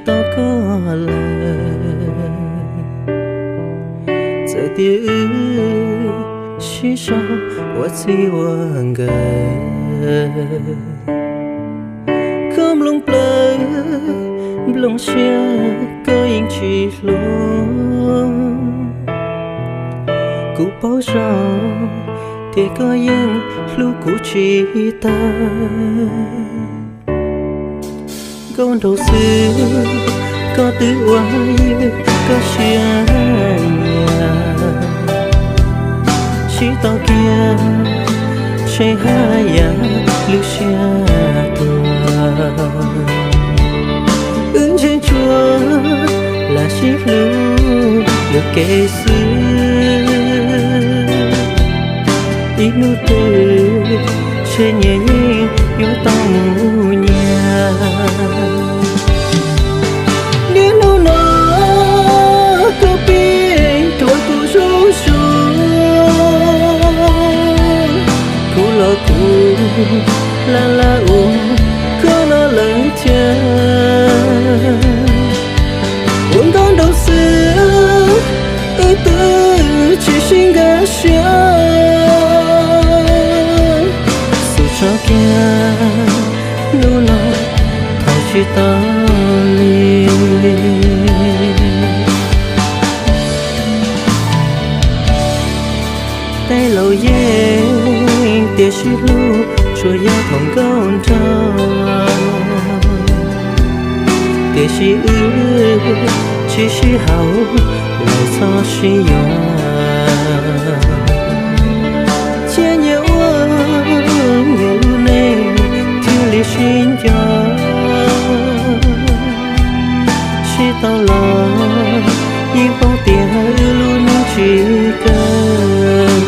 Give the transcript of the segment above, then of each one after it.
tau koj lawm. Txawm tias wb sib sau ua txij ua nkawm, koj nplooj plawv nplooj siab koj yeej tsis hlub. Kuv paub zoo tias koj yeej hlub kuv tsis tag. Nkauj nraug xwb, koj twb ua ywg koj siab nyiam, sib tau kiag seb haj yam lub siab tuag. Wb ntshe tsuas lam sib hlub yuam kev xwb, ib hnub twg ntshe nyias yeej yuav tau mus nyias. Niaj hnub no koj pib rhuav kuv zuj zus, kuv los kuv lam lam ua koj no lawm thiab. Ua nkauj nraug xwb, wb twb tsis sib nkag siab, xub tso kiag hnub no thaum tsis tau li. Tej laus yeej tias sib hlub tsuas yog thaum nkauj nraug, tiam sis wb tsis sib haum los txhob sib yuav. Cia nyias ua nyias lub neej thiaj li sib nco. Sib tau los yeej paub tias wb lub neej tsis kawg.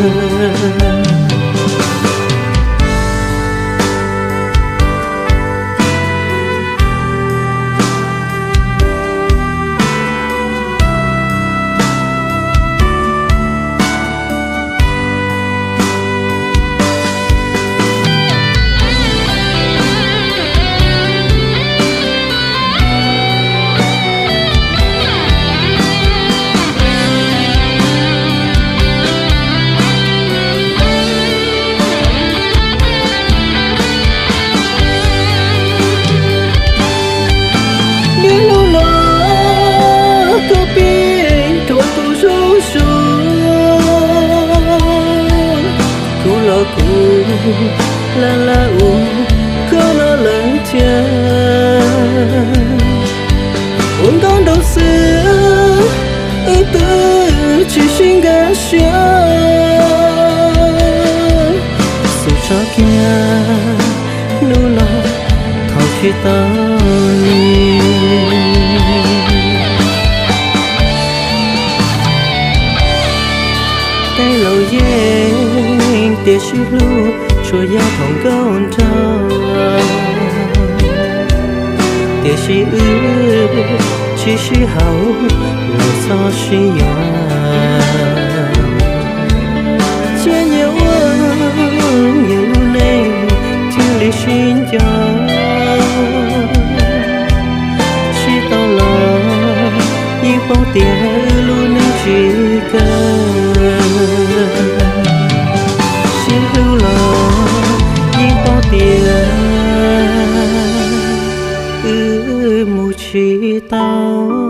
Niaj hnub no koj pib rhuav kuv zuj zus, kuv los kuv lam lam ua koj no lawm thiab. Ua nkauj nraug xwb, wb twb tsis sib nkag siab, xub tso kiag hnub no thaum tsis tau li. Tej laus yeej tias sib hlub tsuas yog thaum nkauj nraug, tiam sis wb tsis sib haum los txhob sib yuav. Cia nyias ua nyias lub neej thiaj li sib nco. Sib tau los yeej paub tias wb lub neej tsis kawg. Sib hlub los yeej paub tias wb mus tsis tau